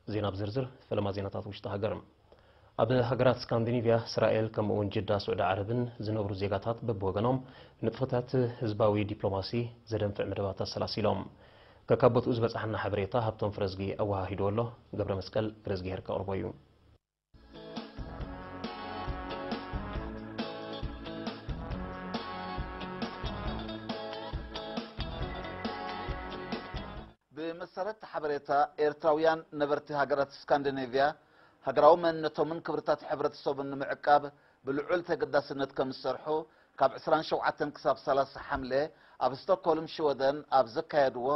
ዜና ብዝርዝር። ፈለማ ዜናታት ውሽጢ ሃገር። ኣብ ሃገራት ስካንዲኔቭያ፣ እስራኤል፣ ከምኡ እውን ጅዳ፣ ስዑዲ ዓረብን ዝነብሩ ዜጋታት በብወገኖም ንጥፈታት ህዝባዊ ዲፕሎማሲ ዘደንፍዕ መደባት ኣሰላሲሎም። ከካብ ቦትኡ ዝበጽሓና ሓበሬታ ሃብቶም ፍረዝጊ ኣወሃሂድዎ ኣሎ። ገብረ መስቀል ፍረዝጊሄር ከቕርቦ እዩ። ብመሰረት ሓበሬታ ኤርትራውያን ነበርቲ ሃገራት ስካንዲኔቭያ፣ ሃገራዊ መንነቶምን ክብርታት ሕብረተሰቡን ንምዕቃብ ብልዑል ተገዳስነት ከም ዝሰርሑ፣ ካብ ዕስራን ሸውዓተን ክሳብ ሰላሳ ሓምለ ኣብ ስቶክሆልም ሽወደን ኣብ ዘካየድዎ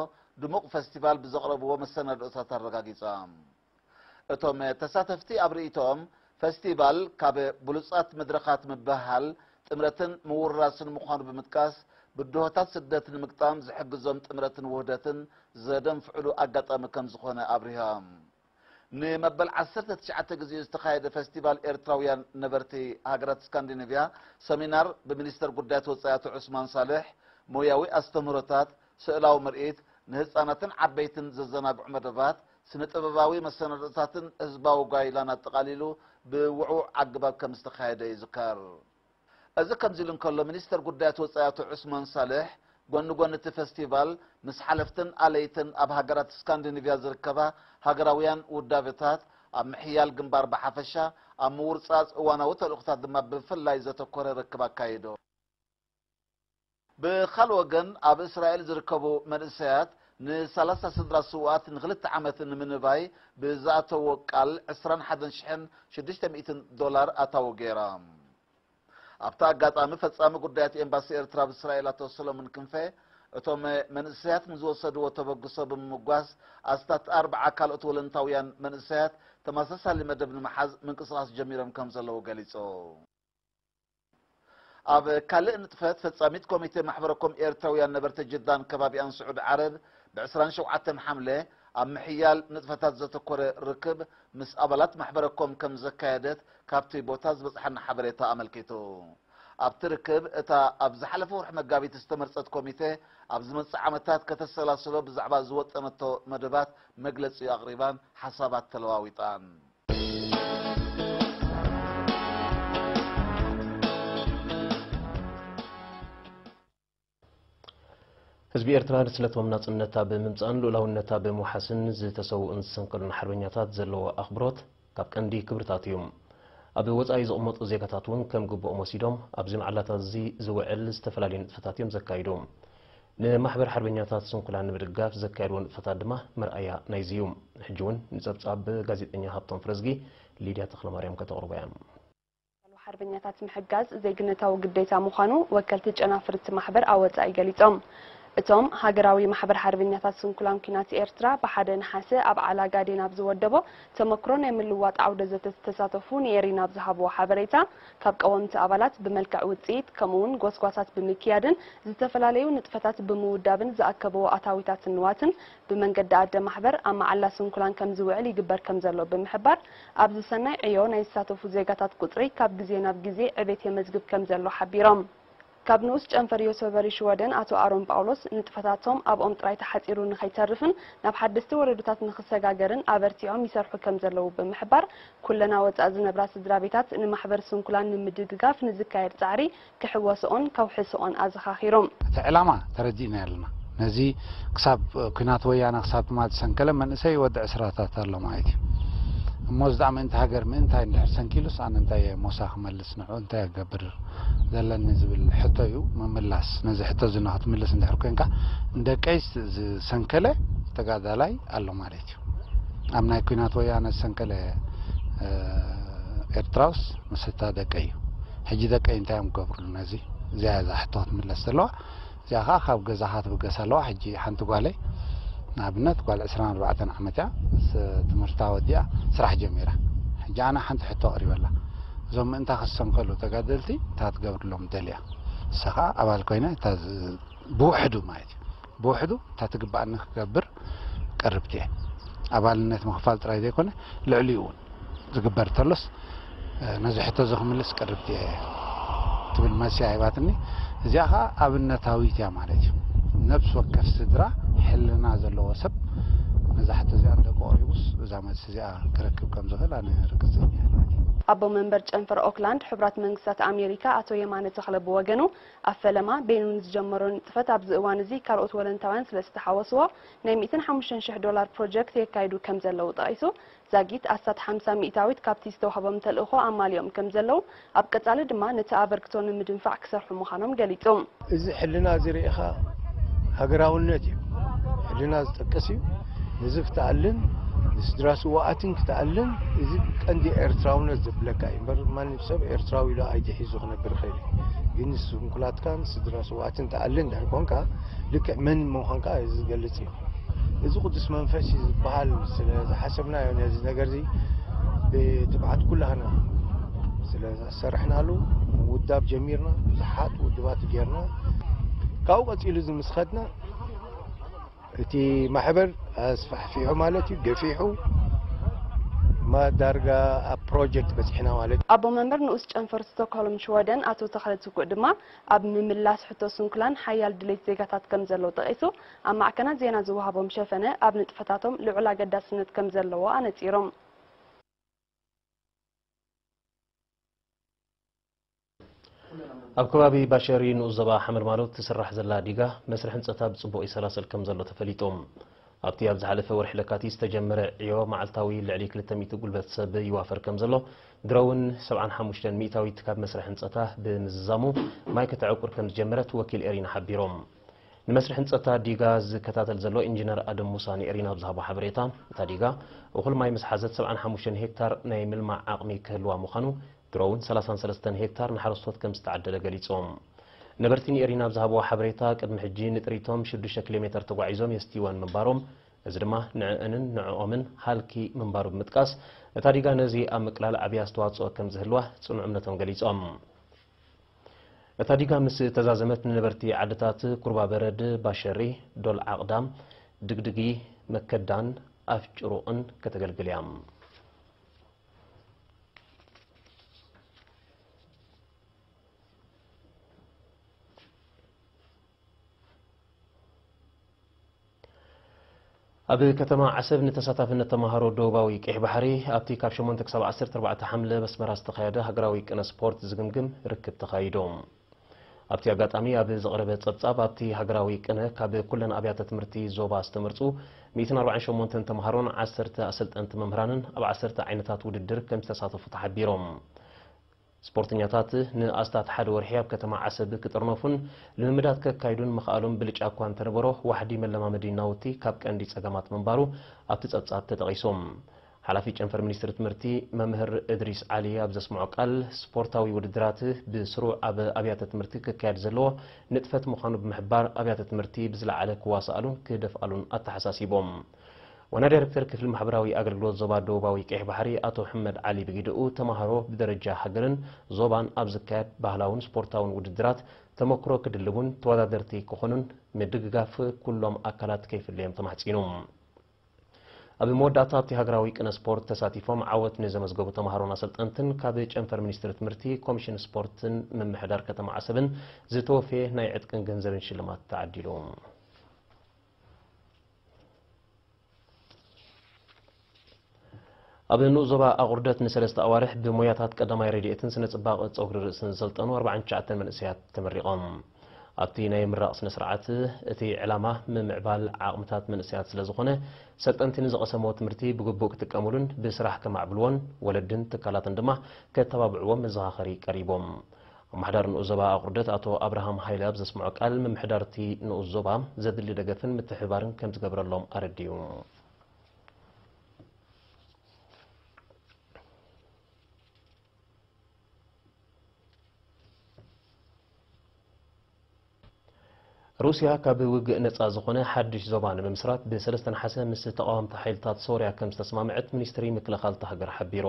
ድሙቕ ፈስቲቫል ብዘቕረብዎ መሰናድኦታት ኣረጋጊጾም። እቶም ተሳተፍቲ ኣብ ርእይቶኦም፣ ፈስቲቫል ካብ ብሉጻት መድረኻት ምብህሃል፣ ጥምረትን ምውርራስን ምዃኑ ብምጥቃስ፣ ብድሆታት ስደት ንምግጣም ዝሕግዞም ጥምረትን ውህደትን ዘደንፍዕሉ ኣጋጣሚ ከም ዝኾነ ኣብሪሆም። ንመበል ዓሰርተ ትሽዓተ ግዜኡ ዝተኻየደ ፈስቲቫል ኤርትራውያን ነበርቲ ሃገራት ስካንዲኔቭያ ሰሚናር ብሚኒስተር ጉዳያት ወጻኢ ኣቶ ዑስማን ሳልሕ፣ ሞያዊ ኣስተምህሮታት፣ ስእላዊ ምርኢት፣ ንህጻናትን ዓበይትን ዘዘናግዑ መደባት፣ ስነ ጥበባዊ መሰናድኦታትን ህዝባዊ ጓይላን ኣጠቓሊሉ ብውዕዉዕ ኣገባብ ከም ዝተኻየደ ይዝከር። እዚ ከምዚ ኢሉ እንከሎ፣ ሚኒስተር ጉዳያት ወጻኢ ኣቶ ዑስማን ሳልሕ፣ ጎኒ ጎኒ እቲ ፈስቲቫል፣ ምስ ሓለፍትን ኣለይትን ኣብ ሃገራት ስካንዲኔቭያ ዝርከባ ሃገራውያን ውዳበታት፣ ኣብ ምሕያል ግንባር ብሓፈሻ፣ ኣብ ምውርጻጽ እዋናዊ ተልእኾታት ድማ ብፍላይ ዘተኮረ ርክብ ኣካይዶ። ብኻልእ ወገን፣ ኣብ እስራኤል ዝርከቡ መንእሰያት ንሰላሳ ስድራ ስውኣት ንኽልተ ዓመት ንምንባይ ብዝኣተዎ ቃል ዕስራን ሓደን ሽሕን ሽዱሽተ ሚእትን ዶላር ኣታዊ ገይሮም። ኣብቲ ኣጋጣሚ፣ ፈጻሚ ጉዳያት ኤምባሲ ኤርትራ ኣብ እስራኤል ኣቶ ሰሎሞን ክንፈ፣ እቶም መንእሰያት ንዝወሰድዎ ተበግሶ ብምምጓስ፣ ኣስታት ኣርብዓ ካልኦት ወለንታውያን መንእሰያት ተመሳሳሊ መደብ ንምሓዝ ምንቅስቓስ ጀሚሮም ከም ዘለዉ ገሊጹ። ኣብ ካልእ ንጥፈት፣ ፈጻሚት ኮሚቴ ማሕበረኮም ኤርትራውያን ነበርቲ ጅዳን ከባቢኣን ስዑዲ ዓረብ፣ ብ ዕስራን ሸውዓተን ሓምለ ኣብ ምሕያል ንጥፈታት ዘተኮረ ርክብ ምስ ኣባላት ማሕበረኮም ከም ዘካየደት ካብቲ ቦታ ዝበጽሓና ሓበሬታ ኣመልኪቱ። ኣብቲ ርክብ፣ እታ ኣብ ዝሓለፈ ወርሒ መጋቢት ዝተመርጸት ኮሚቴ፣ ኣብ ዝመጽእ ዓመታት ከተሰላስሎ ብዛዕባ ዝወጠነቶ መደባት መግለጺ ኣቕሪባን ሓሳባት ተለዋዊጣን። ህዝቢ ኤርትራ ንስነቶም ናጽነት ኣብ ምምጻእን ልኡላውነት ኣብ ምውሓስን ዝተሰውኡን ዝሰንከሉን ሓርበኛታት ዘለዎ ኣኽብሮት ካብ ቀንዲ ክብርታት እዩ። ኣብ ወጻኢ ዝቕመጡ ዜጋታት እውን ከም ግቡኦም ወሲዶም ኣብዚ መዓላታት እዚ ዝውዕል ዝተፈላለዩ ንጥፈታት እዮም ዘካይዱ። ንማሕበር ሓርበኛታት ስንኩላን ንምድጋፍ ዘካየድዎ ንጥፈታት ድማ መርኣያ ናይዚ እዩ። ሕጂ እውን ንጸብጻብ ጋዜጠኛ ሃብቶም ፍረዝጊ ሊድያ ተኽለማርያም ከተቕርቦ እያ። ሓርበኛታት ምሕጋዝ ዜግነታዊ ግዴታ ምዃኑ ወከልቲ ጨናፍርቲ ማሕበር ኣብ ወጻኢ ገሊጾም። እቶም ሃገራዊ ማሕበር ሓርበኛታት ስንኩላን ኲናት ኤርትራ ብሓደ ነሓሰ ኣብ ዓላ ጋዴን ኣብ ዝወደቦ ተመክሮ ናይ ምልዋጥ ዓውደ ዘተ ዝተሳተፉ ንኤሪና ኣብ ዝሃብዎ ሓበሬታ፣ ካብ ቀወምቲ ኣባላት ብመልክዕ ውጽኢት፣ ከምኡ'ውን ጎስጓሳት ብምክያድን ዝተፈላለዩ ንጥፈታት ብምውዳብን ዝኣከብዎ ኣታዊታትን ንዋትን ብመንገዲ ኣደ ማሕበር ኣብ መዓላ ስንኩላን ከም ዝውዕል ይግበር ከም ዘሎ ብምሕባር፣ ኣብዚ ሰናይ ዕዮ ናይ ዝሳተፉ ዜጋታት ቁጽሪ ካብ ግዜ ናብ ግዜ ዕቤት የመዝግብ ከም ዘሎ ሓቢሮም። ካብ ንኡስ ጨንፈር ዮሰበሪ ሽወደን ኣቶ ኣሮን ጳውሎስ፣ ንጥፈታቶም ኣብኦም ጥራይ ተሓጺሩ ንኸይተርፍን ናብ ሓደስቲ ወለዶታት ንኽሰጋገርን ኣበርቲዖም ይሰርሑ ከም ዘለዉ ብምሕባር፣ ኩለን ኣብ ወጻኢ ዝነብራ ስድራ ቤታት ንማሕበር ስንኩላን ንምድግጋፍ ንዝካየድ ጻዕሪ ክሕወስኦን ከውሕስኦን ኣዘኻኺሮም። እቲ ዕላማ ተረዲእና ኣለና። ነዚ ክሳብ ኲናት ወያነ ክሳብ ትማል ዝሰንከለ መንእሰይ ወዲ ዕስራታት ኣሎ ማለት እዩ። እሞ እዚ ደኣ ምእንቲ ሃገር ምእንታይ እንድሕር ሰንኪሉስ ኣነ እንታይ እየ ሞሳ ክመልስ ንዑ እንታይ ክገብር ዘለኒ ዝብል ሕቶ እዩ ምምላስ። ነዚ ሕቶ እዚ ንኽትምልስ እንድሕር ኮንካ፣ ንደቀይ ዝሰንከለ ተጋዳላይ ኣሎ ማለት እዩ። ኣብ ናይ ኲናት ወያነ ዝሰንከለ፣ እ፣ ኤርትራውስ ምስታ ደቀይ እዩ። ሕጂ ደቀይ እንታይ እዮም ክገብርሉ ነዚ? እዚኣ እያ እዛ ሕቶ ክትምለስ ዘለዋ። እዚኣ ኸዓ ካብ ገዛኻ ትብገስ ኣለዋ። ሕጂ ሓንቲ ጓለይ ንኣብነት ጓል ዕስራን ኣርባዕተን ዓመት እያ። ስ-፣ ትምህርታ ወዲኣ ስራሕ ጀሚራ። ሕጂ ኣነ ሓንቲ ሕቶ ኣቕሪበላ። እዞም ምእንታ ክሰንከሉ ተጋደልቲ እንታይ ትገብርሎም ደልያ? ንሳ ኸዓ ኣባል ኮይና እታ ዝ-፣ ብውሕዱ ማለት እዩ። ብውሕዱ እታ ትግባኣኒ ክገብር ቅርብቲ እየ። ኣባልነት ምኽፋል ጥራይ ዘይኮነ፣ ልዕሊኡ እውን ዝግበር እንተሎስ፣ እ፣ ነዚ ሕቶ እዚ ክምልስ ቅርብቲ እየ ትብል መልሲ እያ ሂባትኒ። እዚኣ ኸዓ ኣብነታዊት እያ ማለት እዩ። ነብሲ ወከፍ ስድራ ሕልና ዘለዎ ሰብ ነዛ ሕቶ እዚኣ ንደቁ ኣቕሪቡስ፣ እዛ መልሲ እዚኣ ክረክብ ከም ዝኽእል ኣነ ርግጸኛ እየ። ኣቦ መንበር ጨንፈር ኦክላንድ ሕቡራት መንግስታት ኣሜሪካ ኣቶ የማነ ተኽለ ብወገኑ፣ ኣብ ፈለማ ቤኑን ዝጀመሮ ንጥፈት ኣብዚ እዋን እዚ ካልኦት ወለንታውያን ስለ ዝተሓወስዎ፣ ናይ ሚእትን ሓሙሽተን ሽሕ ዶላር ፕሮጀክት የካይዱ ከም ዘለዉ ጠቒሱ፣ ዛጊት ኣስታት ሓምሳ ሚእታዊት ካብቲ ዝተዋህቦም ተልእኾ ኣማሊኦም ከም ዘለዉ፣ ኣብ ቀጻሊ ድማ ነቲ ኣበርክቶ ንምድንፋዕ ክሰርሑ ምዃኖም ገሊጹ። እዚ ሕልና እዚ ርኢኻ ሃገራውነት እዩ። ሕልና ዝጠቅስ እዩ። ንዚ ክትኣልን ንስድራ ስዋኣትን ክትኣልን እዚ ቀንዲ ኤርትራውነት ዘብለካ እዩ እምበር ማንም ሰብ ኤርትራዊ ኢሉ ኣይዲ ሒዙ ክነብር ይኽእል እዩ። ግን ንስንኩላትካን ስድራ ስዋኣትን ትኣልን እንድሕር ኮንካ ልክዕ መን ምዃንካ ዝገልጽ እዩ። እዚ ቅዱስ መንፈስ እዩ ዝበሃል ስለ ዝሓሰብና እዩ ነዚ ነገር እዚ ብትብዓት ኩላህና ስለ ዝሰርሕናሉ ውዳብ ጀሚርና ብዙሓት ውድባት ጌርና ካብኡ ቀጺሉ እዚ ምስ ኸድና እቲ ማሕበር ኣስፋሕፊሑ ማለት እዩ ገፊሑ ማ ዳርጋ ኣብ ፕሮጀክት በፂሕና ማለት እዩ። ኣቦ መንበር ንኡስ ጨንፈር ስቶክሆልም ሽወደን ኣቶ ተኽለ ትኩእ ድማ ኣብ ምምላስ ሕቶ ስንኩላን ሓያል ድሌት ዜጋታት ከም ዘለዉ ጠቒሱ ኣብ ማዕከናት ዜና ዝወሃቦም ሸፈነ ኣብ ንጥፈታቶም ልዑል ኣገዳስነት ከም ዘለዎ ኣነጺሮም። ኣብ ከባቢ ባሸሪ ንኡስ ዞባ ሓመልማሎ ትስራሕ ዘላ ዲጋ መስርሕ ህንፀታ ብፅቡቕ ይሰላሰል ከም ዘሎ ተፈሊጡ። ኣብቲ ኣብ ዝሓለፈ ወርሒ ለካቲት ዝተጀመረ ዕዮ መዓልታዊ ልዕሊ ክልተ ሚእቲ ጉልበት ሰብ ይዋፈር ከም ዘሎ ድሮውን ሰብዓን ሓሙሽተን ሚእታዊት ካብ መስርሕ ህንፀታ ብምዝዛሙ ማይ ከተዕቁር ከም ዝጀመረት ወኪል ኤሪና ሓቢሮም። ንመስርሕ ህንፀታ ዲጋ ዝከታተል ዘሎ ኢንጂነር ኣደም ሙሳ ንኤሪና ኣብ ዝሃቦ ሓበሬታ፣ እታ ዲጋ እኹል ማይ ምስ ሓዘት ሰብዓን ሓሙሽተን ሄክታር ናይ ምልማዕ ዓቕሚ ክህልዋ ምዃኑ፣ ድሮ እውን ሰላሳን ሰለስተን ሄክታር ንሓረስቶት ከም ዝተዓደለ ገሊጾም። ነበርቲ ንኤሪና ኣብ ዝሃብዎ ሓበሬታ፣ ቅድሚ ሕጂ ንጥሪቶም ሽዱሽተ ኪሎ ሜተር ተጓዒዞም የስትይወን ምንባሮም፣ እዚ ድማ ንዕእንን ንዕኦምን ሃልኪ ምንባሩ ብምጥቃስ፣ እታ ዲጋ ነዚ ኣብ ምቅላል ዓብዪ ኣስተዋጽኦ ከም ዝህልዋ ጽኑዕ እምነቶም ገሊጾም። እታ ዲጋ ምስ ተዛዘመት ንነበርቲ ዓድታት ኩርባበረድ፣ ባሸሪ፣ ዶል ዓቕዳም፣ ድግድጊ፣ መከዳን ኣፍ ጭሩቕን ከተገልግል እያ። ኣብ ከተማ ዓሰብ ንተሳታፍነት ተምሃሮ ደቡባዊ ቀይሕ ባሕሪ ኣብቲ ካብ ሸሞንተ ክሳብ ዓሰርተ ኣርባዕተ ሓምለ ኣብ ኣስመራ ዝተኻየደ ሃገራዊ ቅነ ስፖርት ዝግምግም ርክብ ተኻይዱ። ኣብቲ ኣጋጣሚ ኣብ ዝቐረበ ጸብጻብ፣ ኣብቲ ሃገራዊ ቅነ ካብ ኩለን ኣብያተ ትምህርቲ ዞባ ዝተመርጹ ሚእትን ኣርባዓን ሸሞንተን ተምሃሮን ዓሰርተ ኣሰልጠንቲ መምህራንን ኣብ ዓሰርተ ዓይነታት ውድድር ከም ዝተሳተፉ ተሓቢሮም። ስፖርተኛታት ንኣስታት ሓደ ወርሒ ኣብ ከተማ ዓሰብ ክጥርነፉን ልምምዳት ከካይዱን ምኽኣሎም ብልጫ እኳ እንተነበሮ፣ ዋሕዲ መለማመዲ ናውቲ ካብ ቀንዲ ጸገማት ምንባሩ ኣብቲ ጸብጻብ ተጠቒሱ። ሓላፊ ጨንፈር ሚኒስትሪ ትምህርቲ መምህር እድሪስ ዓሊ ኣብ ዘስምዖ ቃል፣ ስፖርታዊ ውድድራት ብስሩዕ ኣብ ኣብያተ ትምህርቲ ክካየድ ዘለዎ ንጥፈት ምዃኑ ብምሕባር፣ ኣብያተ ትምህርቲ ብዝለዓለ ክዋስኣሉን ክደፍኣሉን ኣተሓሳሲቦም። ዋና ዳይረክተር ክፍሊ ማሕበራዊ ኣገልግሎት ዞባ ደቡባዊ ቀይሕ ባሕሪ ኣቶ ሕመድ ዓሊ ብጊደኡ፣ ተምሃሮ ብደረጃ ሃገርን ዞባን ኣብ ዝካየድ ባህላውን ስፖርታውን ውድድራት ተመክሮ ክድልቡን ተወዳደርቲ ክኾኑን ምድግጋፍ ኩሎም ኣካላት ከይፍለዮም ተማሕጺኑ። ኣብ መወዳእታ፣ ኣብቲ ሃገራዊ ቅነ ስፖርት ተሳቲፎም ዓወት ንዘመዝገቡ ተምሃሮን ኣሰልጠንትን ካብ ጨንፈር ሚኒስትሪ ትምህርቲ፣ ኮሚሽን ስፖርትን ምምሕዳር ከተማ ዓሰብን ዝተወፈየ ናይ ዕጥቅን ገንዘብን ሽልማት ተዓዲሉ። ኣብ ንኡስ ዞባ ኣቑርደት ንሰለስተ ኣዋርሕ ብሞያታት ቀዳማይ ረድኤትን ስነ ጽባቐ ጸጉሪ ርእስን ዝሰልጠኑ ኣርባዓን ትሽዓተን መንእሰያት ተመሪቖም። ኣብቲ ናይ ምራቕ ስነ ስርዓት፣ እቲ ዕላማ ምምዕባል ዓቕምታት መንእሰያት ስለ ዝኾነ፣ ሰልጠንቲ ንዝቐሰምዎ ትምህርቲ ብግቡእ ክጥቀምሉን ብስራሕ ከማዕብልዎን ወለድን ትካላትን ድማ ከተባብዕዎም መዘኻኸሪ ቀሪቦም። ኣመሓዳሪ ንኡስ ዞባ ኣቑርደት ኣቶ ኣብርሃም ሃይለ ኣብ ዘስምዖ ቃል፣ ምምሕዳር እቲ ንኡስ ዞባ ዘድሊ ደገፍን ምትሕብባርን ከም ዝገብረሎም ኣረዲኡ። ሩስያ ካብ ውግእ ነጻ ዝኾነ ሓድሽ ዞባ ንምምስራት ብ ሰለስተ ነሓሰ ምስ ተቓወምቲ ሓይልታት ሶርያ ከም ዝተስማምዐት ሚኒስትሪ ምክልኻል እታ ሃገር ሓቢሩ።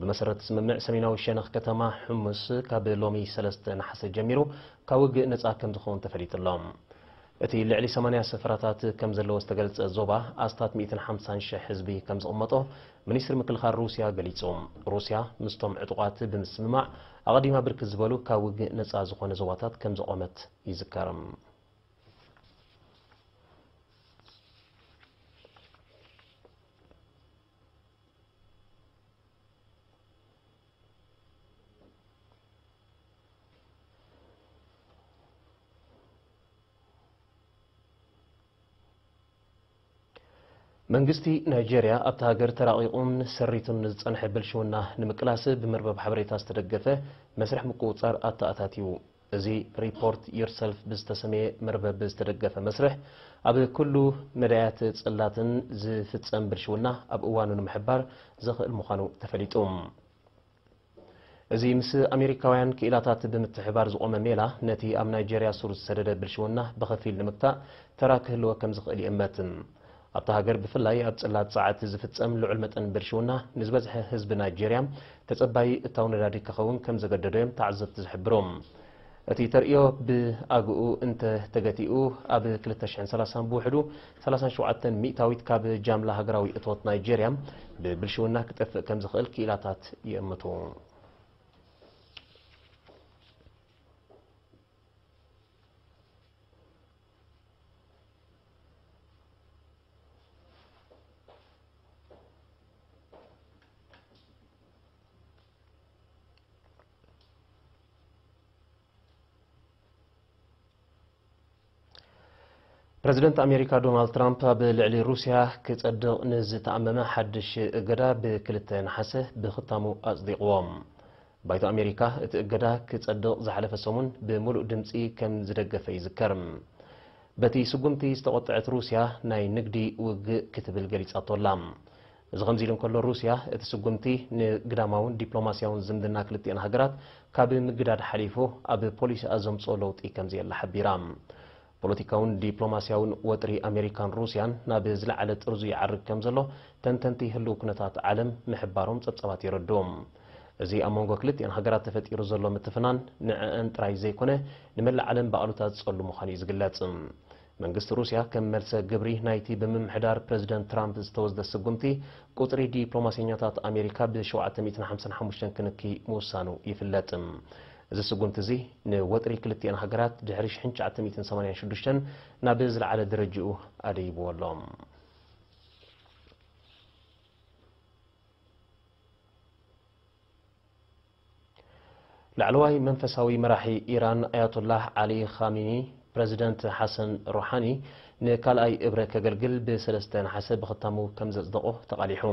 ብመሰረት እቲ ስምምዕ፣ ሰሜናዊ ሸነኽ ከተማ ሕሙስ ካብ ሎሚ ሰለስተ ነሓሰ ጀሚሩ ካብ ውግእ ነጻ ከም ዝኸውን ተፈሊጡ ኣሎ። እቲ ልዕሊ ሰማንያ ሰፈራታት ከም ዘለዎ ዝተገልጸ ዞባ፣ ኣስታት ሚእትን ሓምሳን ሽሕ ህዝቢ ከም ዝቕመጦ ሚኒስትሪ ምክልኻል ሩስያ ገሊጹ። ሩስያ ምስቶም ዕጡቓት ብምስምማዕ፣ ኣቐዲማ ብርክት ዝበሉ ካብ ውግእ ነጻ ዝኾነ ዞባታት ከም ዘቖመት ይዝከር። መንግስቲ ናይጄርያ ኣብታ ሃገር ተራቒቑን ሰሪቱን ንዝጸንሐ ብልሽውና ንምቅላስ ብመርበብ ሓበሬታ ዝተደገፈ መስርሕ ምቁጽጻር ኣተኣታትዩ። እዚ ሪፖርት ዮርሰልፍ ብዝተሰመየ መርበብ ዝተደገፈ መስርሕ፣ ኣብ ኩሉ መዳያት ጽላትን ዝፍጸም ብልሽውና ኣብ እዋኑ ንምሕባር ዘኽእል ምዃኑ ተፈሊጡ። እዚ ምስ ኣሜሪካውያን ክኢላታት ብምትሕባር ዝቖመ ሜላ፣ ነቲ ኣብ ናይጄርያ ሱር ዝሰደደ ብልሽውና ብኸፊል ንምግታእ ተራ ክህልዎ ከም ዝኽእል ይእመት። ኣብታ ሃገር ብፍላይ ኣብ ጽላት ጸዓት ዝፍጸም ልዑል መጠን ብልሽውና፣ ንዝበዝሐ ህዝቢ ናይጄርያ ተጸባዪ እታው ነዳዲ ክኸውን ከም ዘገደዶ እዮም ተዓዘብቲ ዝሕብሩ። እቲ ተርእዮ ብኣግኡ እንተ ተገቲኡ፣ ኣብ ክልተ ሽሕን ሰላሳን ብውሕዱ ሰላሳን ሸውዓተን ሚእታዊት ካብ ጃምላ ሃገራዊ እቶት ናይጄርያ ብብልሽውና ክጠፍእ ከም ዝኽእል ክኢላታት ይእምቱ። ፕረዚደንት ኣሜሪካ ዶናልድ ትራምፕ ኣብ ልዕሊ ሩስያ ክጸድቕ ንዝተኣመመ ሓድሽ እገዳ ብክልተ ነሓሰ ብኽታሙ ኣጽዲቕዎ። ባይቶ ኣሜሪካ እቲ እገዳ ክጸድቕ ዝሓለፈ ሰሙን ብምሉእ ድምጺ ከም ዝደገፈ ይዝከር። በቲ ስጉምቲ ዝተቖጥዐት ሩስያ ናይ ንግዲ ውግእ ክትብል ገሊጻቶ ኣላ። እዚ ከምዚ ኢሉ እንከሎ፣ ሩስያ እቲ ስጉምቲ ንግዳማውን ዲፕሎማስያውን ዝምድና ክልቲኣን ሃገራት ካብ ምግዳድ ሓሊፉ ኣብ ፖሊሲኣ ዘምጽኦ ለውጢ ከም ዘየላ ሓቢራ። ፖለቲካውን ዲፕሎማስያውን ወጥሪ ኣሜሪካን ሩስያን ናብ ዝለዓለ ጥርዙ ይዓርግ ከም ዘሎ ተንተንቲ ህልው ኩነታት ዓለም ምሕባሮም ጸብጻባት የረድኡ። እዚ ኣብ መንጎ ክልቲኣን ሃገራት ተፈጢሩ ዘሎ ምትፍናን ንዕአን ጥራይ ዘይኮነ ንመላእ ዓለም ብኣሉታ ዝጸሉ ምዃኑ እዩ ዝግለጽ። መንግስቲ ሩስያ ከም መልሰ ግብሪ ናይቲ ብምምሕዳር ፕረዚደንት ትራምፕ ዝተወስደ ስጉምቲ ቁጽሪ ዲፕሎማሰኛታት ኣሜሪካ ብ ሸውዓተ ሚእትን ሓምሳን ሓሙሽተን ክንኪ ምውሳኑ ይፍለጥ። እዚ ስጉምቲ እዚ ንወጥሪ ክልቲኣን ሃገራት ድሕሪ ሽሕን ትሽዓተ ሚእትን ሰማንያን ሽዱሽተን ናብ ዝለዓለ ደረጃኡ ኣደይብዎ ኣሎ። ላዕለዋይ መንፈሳዊ መራሒ ኢራን ኣያቶላህ ዓሊ ኻሚኒ፣ ፕረዚደንት ሓሰን ሮሓኒ ንካልኣይ እብረ ከገልግል ብሰለስተ ነሓሰ ብኽታሙ ከም ዘጽደቖ ተቓሊሑ።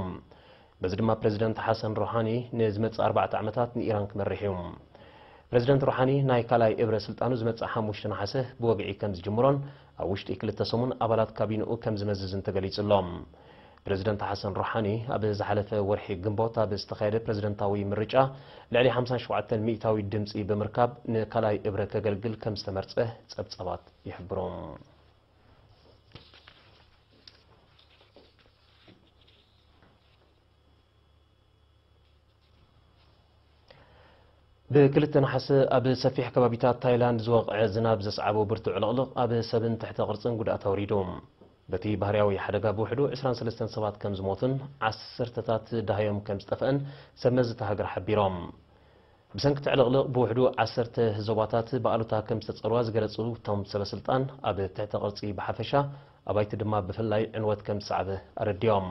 በዚ ድማ ፕረዚደንት ሓሰን ሮሓኒ ንዝመጽእ ኣርባዕተ ዓመታት ንኢራን ክመርሕ እዩ። ፕረዚደንት ሮሓኒ ናይ ካልኣይ እብረ ስልጣኑ ዝመጽእ ሓሙሽተ ነሓሰ ብወግዒ ከም ዝጅምሮን ኣብ ውሽጢ ክልተ ሰሙን ኣባላት ካቢንኡ ከም ዝመዝዝን ተገሊጹ ኣሎ። ፕረዚደንት ሓሰን ሮሓኒ ኣብ ዝሓለፈ ወርሒ ግንቦት ኣብ ዝተኻየደ ፕረዚደንታዊ ምርጫ ልዕሊ ሓምሳን ሸውዓተን ሚእታዊ ድምጺ ብምርካብ ንካልኣይ እብረ ከገልግል ከም ዝተመርጸ ጸብጻባት ይሕብሩ። ብክልተ ነሓሰ ኣብ ሰፊሕ ከባቢታት ታይላንድ ዝወቕዐ ዝናብ ዘስዓቦ ብርቱዕ ዕልቕልቕ ኣብ ሰብን ትሕተ ቅርጽን ጉድኣት ኣውሪዱ። በቲ ባህርያዊ ሓደጋ ብውሕዱ ዕስራን ሰለስተን ሰባት ከም ዝሞቱን ዓሰርተታት ደሃዮም ከም ዝጠፍአን ሰብ መዚ እታ ሃገር ሓቢሮም። ብሰንኪ እቲ ዕልቕልቕ ብውሕዱ ዓሰርተ ዞባታት ብኣሉታ ከም ዝተጸልዋ ዝገለጹ እቶም ሰበ ስልጣን፣ ኣብ ትሕተ ቅርጺ ብሓፈሻ ኣባይቲ ድማ ብፍላይ ዕንወት ከም ዝሰዓበ ኣረዲኦም።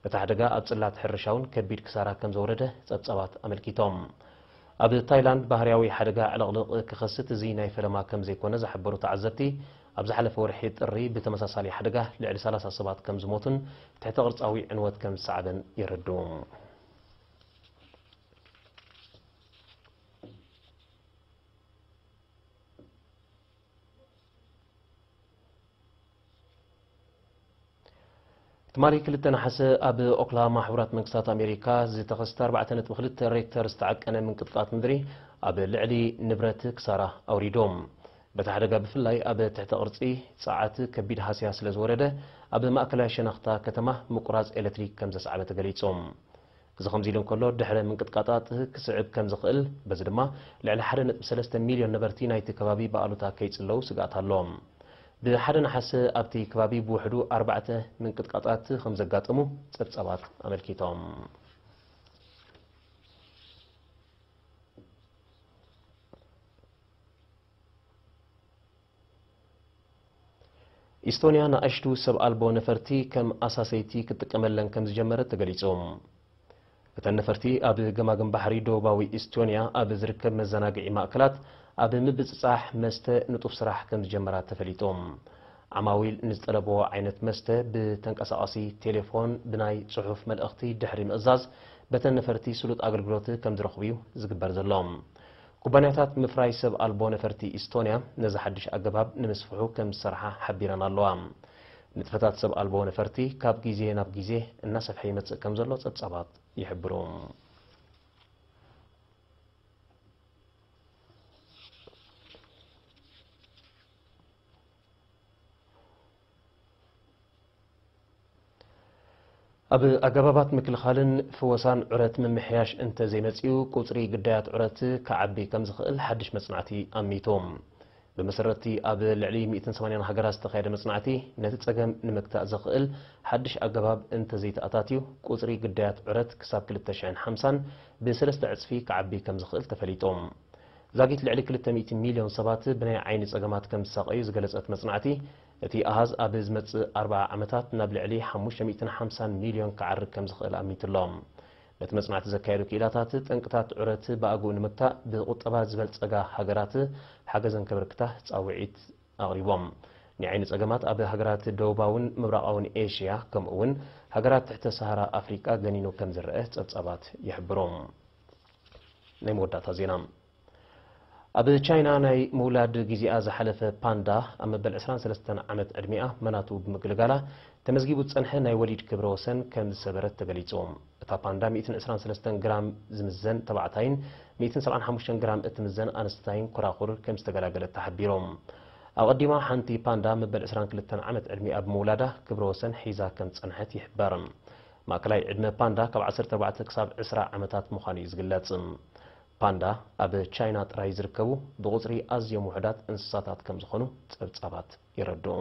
በቲ ሓደጋ ኣብ ጽላት ሕርሻ እውን ከቢድ ክሳራ ከም ዘውረደ ጸብጻባት ኣመልኪቶም። ኣብ ታይላንድ ባህርያዊ ሓደጋ ዕልቕልቕ ክኸስት እዚ ናይ ፈለማ ከም ዘይኮነ ዝሓበሩ ተዓዘብቲ፣ ኣብ ዝሓለፈ ወርሒ ጥሪ ብተመሳሳሊ ሓደጋ ልዕሊ ሰላሳ ሰባት ከም ዝሞቱን ትሕተ ቅርጻዊ ዕንወት ከም ዝሰዓበን የረድኡ። ትማሊ ክልተ ነሓሰ ኣብ ኦክላሆማ ሕቡራት መንግስታት ኣሜሪካ ዝተኸስተ ኣርባዕተ ነጥቢ ክልተ ሬክተር ዝተዓቀነ ምንቅጥቃጥ ምድሪ ኣብ ልዕሊ ንብረት ክሳራ ኣውሪዱ። በቲ ሓደጋ ብፍላይ ኣብ ትሕተ ቅርጺ ጸዓት ከቢድ ሃስያ ስለ ዝወረደ ኣብ ማእከላይ ሸነኽታ ከተማ ምቁራጽ ኤሌክትሪክ ከም ዘስዓበ ተገሊጹ። እዚ ከምዚ ኢሉ እንከሎ፣ ድሕሪ ምንቅጥቃጣት ክስዕብ ከም ዝኽእል፣ በዚ ድማ ልዕሊ ሓደ ነጥቢ ሰለስተ ሚልዮን ነበርቲ ናይቲ ከባቢ ብኣሉታ ከይጽለዉ ስግኣት ኣሎ። ብሓደ ነሓሰ ኣብቲ ከባቢ ብውሕዱ ኣርባዕተ ምንቅጥቃጣት ከም ዘጋጠሙ ጸብጻባት ኣመልኪቶም። ኢስቶንያ ንኣሽቱ ሰብ ኣልቦ ነፈርቲ ከም ኣሳሰይቲ ክትጥቀመለን ከም ዝጀመረት ተገሊጹ። እተን ነፈርቲ ኣብ ገማግም ባሕሪ ደቡባዊ ኢስቶንያ ኣብ ዝርከብ መዘናግዒ ማእከላት ኣብ ምብጽጻሕ መስተ ንጡፍ ስራሕ ከም ዝጀመራ ተፈሊጡ። ዓማዊል ንዝጠለብዎ ዓይነት መስተ ብተንቀሳቓሲ ቴሌፎን ብናይ ጽሑፍ መልእኽቲ ድሕሪ ምእዛዝ፣ በተን ነፈርቲ ስሉጥ ኣገልግሎት ከም ዝረኽቡ እዩ ዝግበር ዘሎ። ኩባንያታት ምፍራይ ሰብ ኣልቦ ነፈርቲ ኢስቶንያ ነዚ ሓድሽ ኣገባብ ንምስፍሑ ከም ዝሰርሓ ሓቢረን ኣለዋ። ንጥፈታት ሰብ ኣልቦ ነፈርቲ ካብ ግዜ ናብ ግዜ እናሰፍሐ ይመጽእ ከም ዘሎ ጸብጻባት ይሕብሩ። ኣብ ኣገባባት ምክልኻልን ፍወሳን ዑረት ምምሕያሽ እንተዘይመጺኡ፣ ቁጽሪ ግዳያት ዑረት ክዓቢ ከም ዝኽእል ሓድሽ መጽናዕቲ ኣሚቱ። ብመሰረትቲ ኣብ ልዕሊ ሚእትን ሰማንያን ሃገራት ዝተኻየደ መጽናዕቲ፣ ነቲ ጸገም ንምግታእ ዘኽእል ሓድሽ ኣገባብ እንተዘይተኣታትዩ፣ ቁጽሪ ግዳያት ዑረት ክሳብ ክልተ ሽሕን ሓምሳን ብሰለስተ ዕጽፊ ክዓቢ ከም ዝኽእል ተፈሊጡ። ዛጊት ልዕሊ ክልተ ሚእቲ ሚልዮን ሰባት ብናይ ዓይኒ ጸገማት ከም ዝሳቐዩ ዝገለጸት መጽናዕቲ፣ እቲ ኣሃዝ ኣብ ዝመጽእ ኣርብዓ ዓመታት ናብ ልዕሊ ሓሙሽተ ሚእትን ሓምሳን ሚልዮን ክዓርግ ከም ዝኽእል ኣሚቱ ኣሎ። ነቲ መጽናዕቲ ዘካየዱ ክኢላታት፣ ጠንቅታት ዑረት ብኣግኡ ንምግታእ ብቁጠባ ዝበልጸጋ ሃገራት ሓገዘን ከበርክታ ጻውዒት ኣቕሪቦም። ናይ ዓይኒ ጸገማት ኣብ ሃገራት ደቡባውን ምብራቓውን ኤሽያ፣ ከምኡ እውን ሃገራት ትሕተ ሰሃራ ኣፍሪቃ ገኒኑ ከም ዝረአ ጸብጻባት ይሕብሩ። ናይ መወዳእታ ዜና። ኣብ ቻይና ናይ ምውላድ ግዜኣ ዝሓለፈ ፓንዳ፣ ኣብ መበል ዕስራን ሰለስተን ዓመት ዕድሚኣ መናቱ ብምግልጋላ፣ ተመዝጊቡ ዝጸንሐ ናይ ወሊድ ክብረ ወሰን ከም ዝሰበረት ተገሊጹ። እታ ፓንዳ ሚእትን ዕስራን ሰለስተን ግራም ዝምዘን ተባዕታይን ሚእትን ሰብዓን ሓሙሽተን ግራም እትምዘን ኣንስታይን ኮራኹር ከም ዝተገላገለት ተሓቢሩ። ኣቐዲማ ሓንቲ ፓንዳ መበል ዕስራን ክልተን ዓመት ዕድሚኣ ብምውላዳ ክብረ ወሰን ሒዛ ከም ዝጸንሐት ይሕበር። ማእከላይ ዕድመ ፓንዳ ካብ ዓሰርተ ኣርባዕተ ክሳብ ዕስራ ዓመታት ምዃኑ እዩ ዝግለጽ። ፓንዳ ኣብ ቻይና ጥራይ ዝርከቡ ብቑጽሪ ኣዝዮም ውሑዳት እንስሳታት ከም ዝኾኑ ጸብጻባት የረድኡ።